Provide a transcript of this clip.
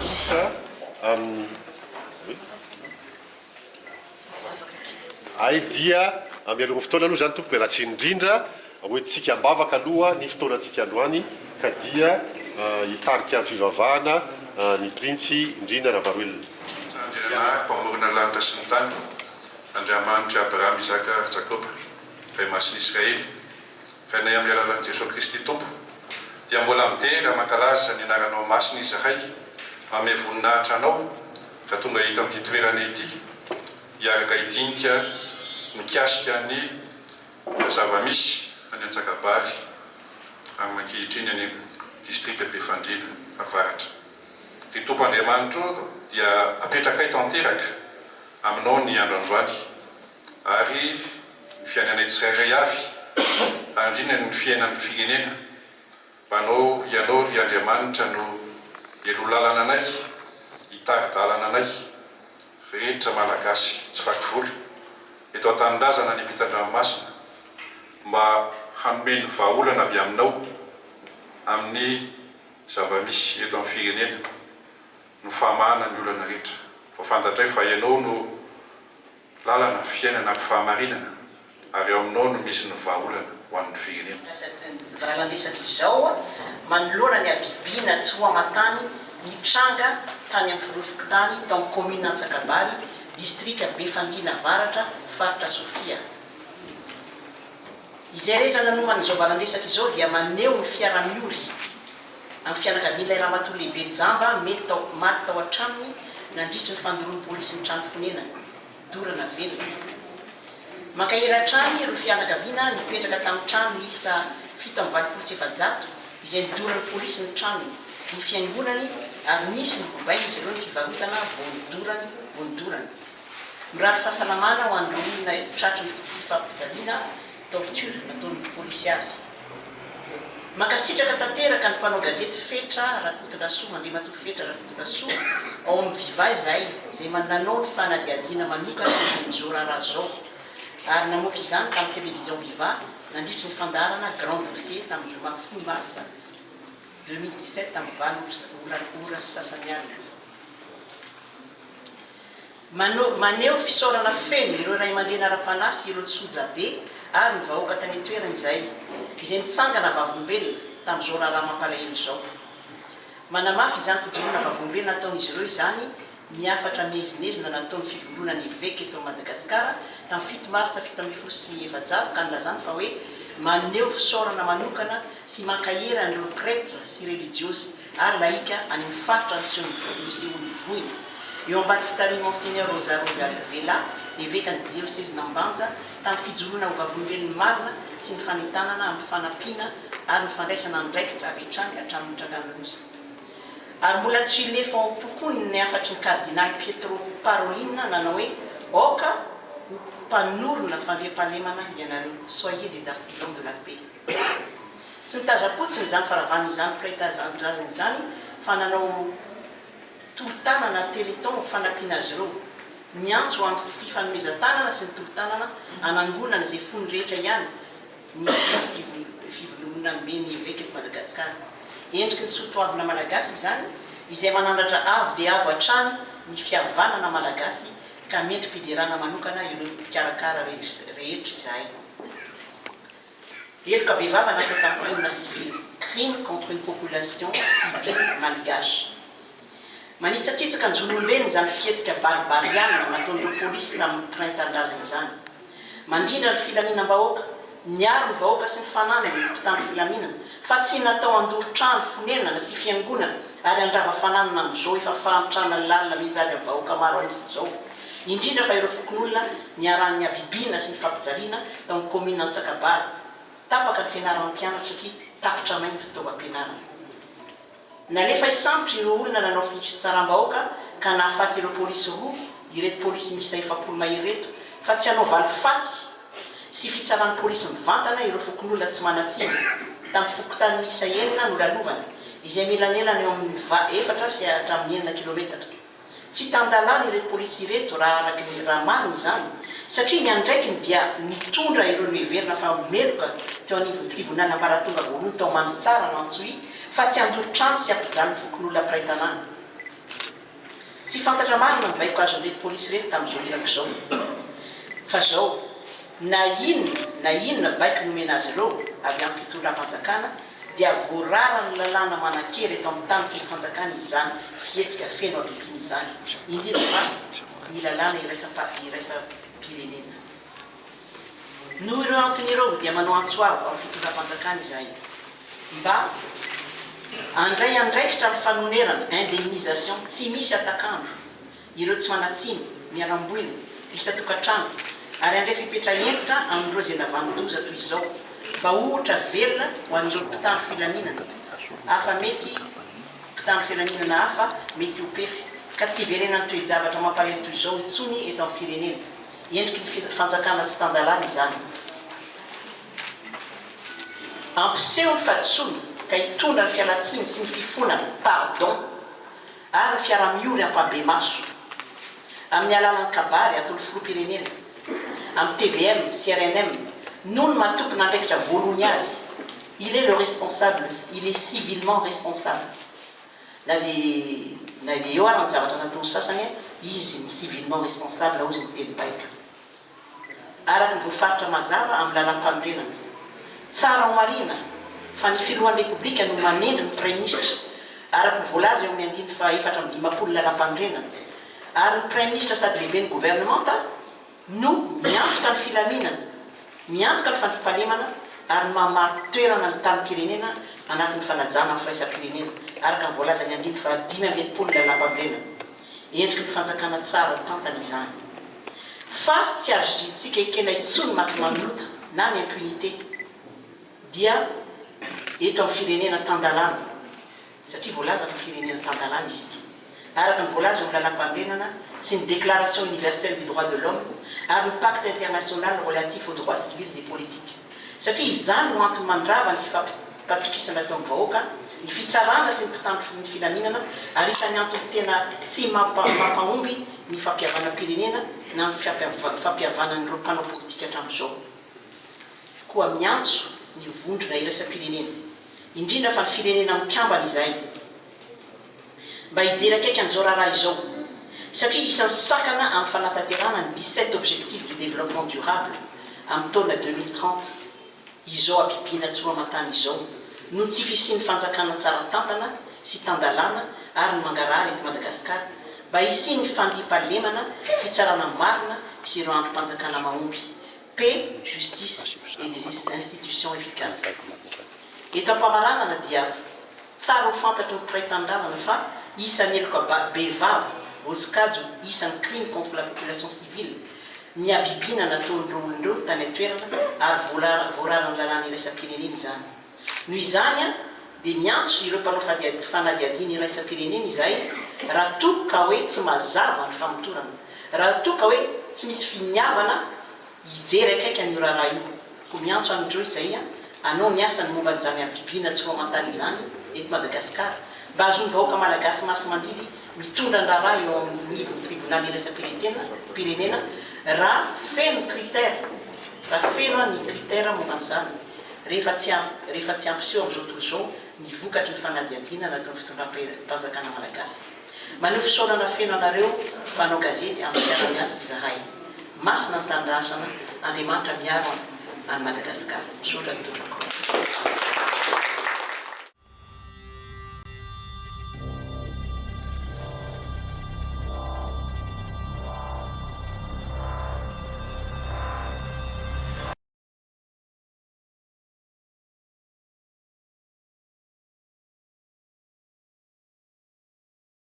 Atolotra amin'ny Hay dia mialoha ny fotoana aloha izany tompoko, miala tsiny indrindra, hoentintsika am-bavaka aloha ny fotoanantsika androany ka dia hitarika ny fivavahana ny Printsy Ndrina Ravaroelina. Andriananahary Mpamorona ny lanitra sy ny tany, Andriamanitr'i Abrahama, Isaka ary Jakoba, Ray Masin'i Israely, Rainay amin'ny alalan'i Jesoa Kristy Tompo, dia mbola midera mankalaza ny anaranao masina izahay, manome voninahitra Anao ka tonga eto amin'ity toerana ity hiaraka hidinika mikasika ny zava-misy any Antsakabary amin'ny ankehitriny any distrika Befandriana Avaratra. Ry Tompo Andriamanitro ô dia apetrakay tanteraka Aminao ny andro androany. Ary ny fiainanay tsirairay avy, ary indrindra ny fiainan'ny firenena, mba anao Ianao ry Andriamanitra no hialoha lalana anay, hitari-dalana anay rehetra Malagasy tsy vaky volo, eto an-tanindrazana any ampitan-dranomasina, mba hanome ny vahaolana avy Aminao amin'ny zava-misy eto amin'ny firenena no fahamahana ny olana rehetra. Fa fantatray fa Ianao no. Lalana, fiainana ary fahamarinana, ary ao aminao no misy ny vahaolana ho an'ny firenena. Valan-dresaka izao manoloana ny habibiana tsy ho aman-tany nitranga tany amin'ny filoha fokontany tao amin'ny kaominina Antsakabary, distrika Befandriana Avaratra, faritra Sofia. Izay rehetra nanomana izao valan-dresaka izao dia maneho ny fiara-miory amin'ny fianakavian'ilay ramatoa lehibe jamba mety tao maty tao an-tranony nandritry ny fandoroan'ny polisy ny trano fonenany, dorana velona. Mankahery hatrany ireo fianakaviana nipetraka tamin'ny trano miisa 487 izay nodoran'ny polisy ny tranony, ny fiangonany ary nisy nogobain'izy ireo ny fivarotana vao nodorany vao nodorany. Mirary fahasalamana ho an'ireo olona tratry ny fifampijaliana torture nataon'ny polisy azy. Mankasitraka tanteraka ny mpanao gazety Fetra Rakotondrasoa, Andriamatoa Fetra Rakotondrasoa ao amin'ny Viva izahay izay nanao ny fanadihadiana manokana izao raharaha izao ary namoaka izany tamin'ny Télévision Viva nandritry ny fandaharana Grand Dossier tamin'ny zoma folo marsa 2017 tamin'ny valo ora sy sasany alina. Maneho fisaorana feno ireo ray aman-dreny ara-panahy sy ireo sojabe ary ny vahoaka tany an-toerana izahay, izay nitsangana vavolombelona tamin'izao raharaha mampalahelo izao. Manamafy izany fijoroana vavolombelona nataon'izy ireo izany ny hafatra miezinezina nataon'ny Fivondronan'ny Eveka eto Madagasikara tamin'ny fito martsa 417 ka nilazany fa hoe maneho fisaorana manokana sy mankahery an'ireo pretra sy relijiozy ary lahika any amin'ny faritra nisehoan'ny voina. Eo ambany fitarihin'i Monseigneur Rosario Vela, evekan'ny diosezin'Ambanja, tamin'ny fijoroana ho vavolombelon'ny marina sy ny fanentanana amin'ny fanampiana ary ny fandraisana andraikitra avy hatrany hatramin'ny nitrangan'ny loza. Ary mbola tsy lefy ao am-po koa ny hafatry ny Kardinaly Pietro Parolin nanao hoe, Aoka ho mpanorina fandriampahalemana ianareo, Soyez des artisans de la paix. Tsy nitazam-potsiny izany faravana izany mpiray tanindrazana izany fa nanao tolo-tanana Téléthon ho fanampiana azy ireo. Niantso ho amin'ny fifanomezan-tanana sy ny tolo-tanana hanangonana izay fony rehetra ihany ny Fivondronamben'ny Eveka eto Madagasikara. Endriky ny soatoavina malagasy izany izay manandratra avo dia avo hatrany ny fihavanana malagasy ka mendri-piderana manokana ireo mpikarakara rehetra izahay. Heloka bevava natao tamin'ny mponina sivily, crime contre une population civile malgache. Manitsakitsaka ny zon'olombelona izany fihetsika baribariana nataon'ireo polisy tamin'ny mpiray tanindrazana izany. Mandrindra ny filaminam-bahoaka, miaro ny vahoaka sy ny fananany ny mpitandro filaminana fa tsy natao handoro trano fonenana sy fiangonana ary handrava fananana amin'izao efa fahantrana lalina mianjady amin'ny vahoaka maro an'isa izao. indrindra fa ireo fokonolona niharan'ny habibiana sy ny fampijaliana tao amin'ny kaominina Antsakabary. Tapaka ny fianaran'ny mpianatra satria tapitra may ny fitaovam-pianarana. Nalefa hisambotra ireo olona nanao fitsaram-bahoaka ka nahafaty ireo polisy roa ireto polisy miisa 40 mahery ireto fa tsy hanao valifaty sy fitsaran'ny polisy mivantana ireo fokonolona tsy manan-tsiny tamin'ny fokontany miisa enina nolalovana izay mielanelana eo amin'ny efatra sy hatramin'ny enina kilometatra. Tsy tan-dalàna ireto polisy ireto raha araka ny raha marina izany, satria ny andraikiny dia nitondra ireo noheverina fa meloka teo anivon'ny tribonaly ambaratonga voalohany tao Mandritsara na Antsohihy fa tsy handoro trano sy hampijaly ny fokonolona mpiray tanàna. Tsy fantatra marina ny baiko azon'ireto polisy ireto tamin'izao iraka izao. Fa izao, na inona na inona baiko nomena azy ireo avy amin'ny fitondram-panjakana dia voararan'ny lalàna manan-kery eto amin'ny tany sy ny fanjakana izany fihetsika feno habibiana izany, indrindra fa ny lalàna iraisam-pirenena. Noho ireo antony ireo dia manao antso avo amin'ny fitondram-panjakana izahay mba handray andraikitra amin'ny fanonerana, indemnisation, tsy misy hatak'andro ireo tsy manan-tsiny, niharam-boina, isan-tokantrano ary handray fepetra hentitra amin'ireo izay navanon-doza toy izao mba ho ohatra velona ho an'ireo mpitandro filaminana hafa mety mpitandro filaminana hafa mety ho pefy ka tsy hiverenan'ny toe-javatra mampalahelo toy izao intsony eto amin'ny firenena. Endriky ny fanjakana tsy tan-dalàna izany. Hampiseho ny fahadisoana ka hitondra ny fialantsiny sy ny fifonana, pardon, ary ny fiaraha-miory ampahibemaso, amin'ny alalan'ny kabary ataon'ny filoham-pirenena, amin'ny tvm sy rnm, noho ny maha tompon'andraikitra voalohany azy, il est le responsable, il est civilement responsable. Na dia na dia eo ara ny zavatra nataon'ny sasany, izy ny civilement responsable hozy ny teny baiko. Araka ny voafaritra mazava amin'ny lalàmpanorenana. Tsara ho marihina fa ny filohan'ny Repoblika no manendry ny Praiminisitra, araka ny voalaza eo amin'ny andininy faha 54 lalàmpanorenana, ary ny Praiminisitra sady lehiben'ny governemanta no miantoka ny filaminana, miantoka ny fandriampahalemana ary ny maha marin-toerana ny tanim-pirenena anatin'ny fanajana ny firaisam-pirenena, araka ny voalazan'ny andininy faha 65 Lalàmpanorenana. Endriky ny fanjakana tsara tantana izany. Fa tsy azontsika ekena intsony maty manota na ny impunité dia eto amin'ny firenena tan-dalàna satria voalaza fa firenena tan-dalàna isika. Araka ny voalaza eo amin'ny Lalàmpanorenana sy ny Déclaration universelle des droits de l'homme ary ny Pacte international relatif aux droits civils et politiques. Satria izany no antony mandrava ny fifampatokisana teo amin'ny vahoaka, ny fitsarana sy ny mpitandro ny filaminana ary isan'ny antony tena tsy mampahomby ny fampihavanam-pirenena na ny fampihavanan'ireo mpanao politika hatramin'izao. Koa miantso ny vondrona iraisam-pirenena, indrindra fa ny firenena mikambana izahay, mba hijery akaiky an'izao raharaha izao, satria isan'ny sakana amin'ny fanatanterahana ny 17 objectifs du développement durable amin'ny taona 2030 izao habibiana tsy ho aman-tany izao noho ny tsy fisian'ny fanjakana tsara tantana sy tan-dalàna ary ny mangarahara eto Madagasikara mba hisian'ny fandriampahalemana, fitsarana marina sy ireo andrim-panjakana mahomby, paix, justice et des institutions efficaces. Eto am-pamaranana dia tsara ho fantatry ny mpiray tanindrazana fa isan'ny heloka bevava voasokajy ho isan'ny crime contre la population civile ny habibiana nataon'ireo olona ireo tany an-toerana ary voararan'ny lalàna iraisam-pirenena izany. Noho izany dia miantso ireo mpanao fanadihadiana iraisam-pirenena izahay raha toa ka hoe tsy mazava ny famotorana, raha toa ka hoe tsy misy finiavana Hijery akaiky an'io raharaha io. Koa miantso an'ireo izay hanao ny asany momba an'izany habibiana tsy ho aman-tany izany eto Madagasikara, mba hahazoan'ny vahoaka malagasy maso mandidy mitondra ny raharaha eo anivon'ny tribonaly iraisam-piretena, pirenena, raha feno critère, raha feno ny critère momba an'izany, rehefa tsy rehefa tsy hampiseho amin'izao tontolo izao ny vokatry ny fanadihadiana nataon'ny fitondram-panjakana malagasy. Maneho fisaorana feno anareo mpanao gazety amin'ny fiarahamiasa izahay. Masina ny tanindrazana, Andriamanitra miaro an'i Madagasikara. Misaotra tompoko.